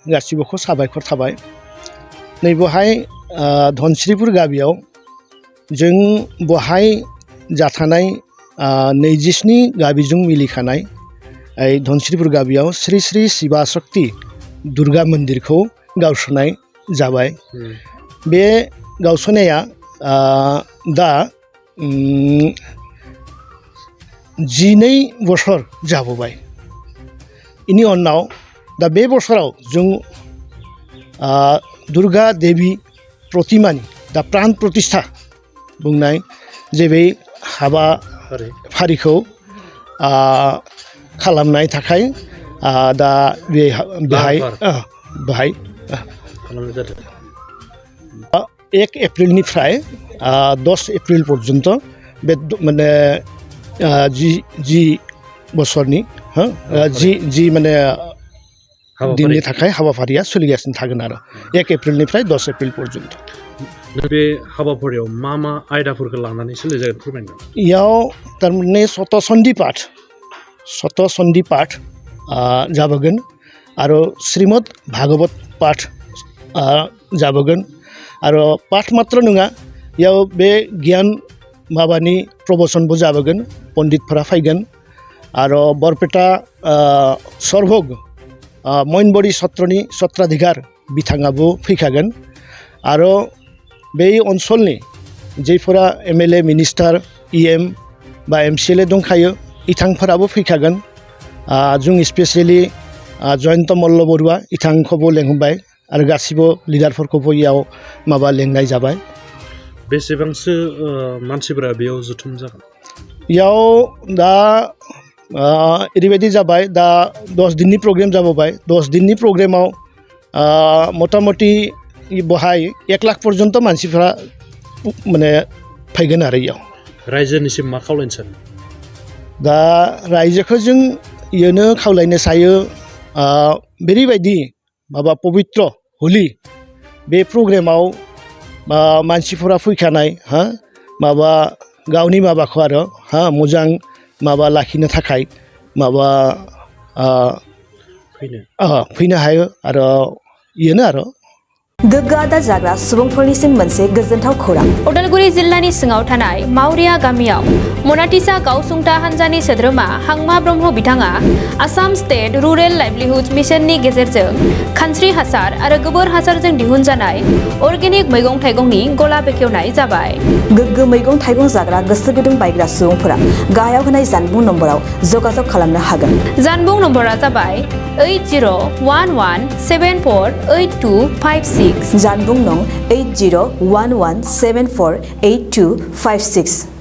गासिबोखौ साबायखर थाबाय नैबेहाय धनस्रिपुर गामियाव जों बहाय जाथानाय 27 गामिजों मिलिखानाय धनस्रिपुर गामियाव श्री श्री शिवा शक्ति दुर्गा मन्दिरखौ गायसननाय जाबाय बे गायसननाया दा 12 बोसोर जाबोबाय इनि उनाव दा बे बोसोराव जों दुर्गा देवी प्रतिमानि दा प्राण प्रतिष्ठा बुंनाय जे बे हाबाफारिखौ खालामनाय थाखाय दा बेहाय 1 एप्रिलनिफ्राय 10 एप्रिल पर्यन्त बे माने जि बोसोरनि जि माने दिननि थाखाय हाबाफारिया सोलिगासिनो थागोन आरो 1 एप्रिलनिफ्राय 10 एप्रिल पर्यन्त बे हाबाफारियाव मा आयदाफोरखौ लानानै सोलिजागोन फोरमायनो इयाव थारमाने सतसन्धि पाठ जाबोगोन आरो श्रीमद भागवत पाठ जाबोगोन आरो पाठ मात्र नङा इयाव बे गियान माबानि प्रबचनबो जाबोगोन पण्डितफोरा फैगोन आरो बरपेटा सरभोग मयनबरी सत्रनि सत्राधिकार बिथाङाबो फैखागोन आरो बे ओनसोलनि जायफोरा MLA मिनिस्टार EM बा MCLA दंखायो बिथांफोराबो फैखागोन जों स्पेसियेलि जयन्त मल्ल बरुवा बिथांखौबो लेंहरबाय आरो गासिबो लिडारफोरखौबो इयाव लेंनाय जाबाय बेसेबांसो मानसिफोरा बेयाव जथुम जागोन इयाव दा ओरैबायदि जाबाय दा 10 दिननि प्रग्राम जाबोबाय 10 दिननि प्रग्रामाव मथा-मथि बहाय 1 लाख पर्यन्त मानसिफ्रा माने फैगोन आरो इयाव रायजोनिसिम मा खावलायनो सानो दा रायजोखौ जों इयोनो खावलायनो सायो बेबायदि पवित्र होलि बे प्रग्रामाव मानसिफोरा फैखानाय गावनि माबाखौ आरो मोजां लाखिनो थाखाय फैनो हायो आरो इयोनो आरो गोग्गा आदार जाग्रा सुबुंफोरनिसिम मोनसे गोजोनथाव खौरां उदालगुरि जिल्लानि सिङाव थानाय मावरिया गामियाव मनाटिसा गावसुंथा हान्जानि सोद्रोमा हांमा ब्रह्म बिथाङा आसाम स्टेट रुरेल लाइभलिहुड मिशननि गेजेरजों खानस्रि हासार आरो गोबोर हासारजों दिहुनजानाय अर्गेनिक मैगं थाइगंनि गला बेखेवनाय जाबाय गोग्गो मैगं थाइगं जाग्रा गोसो गुदुं बायग्रा सुबुंफोरा गाहायाव होनाय जानबुं नम्बराव जगाजग खालामनो हागोन जानबुं नम्बरा जाबाय 8011748256 जानबुं नं 8011748256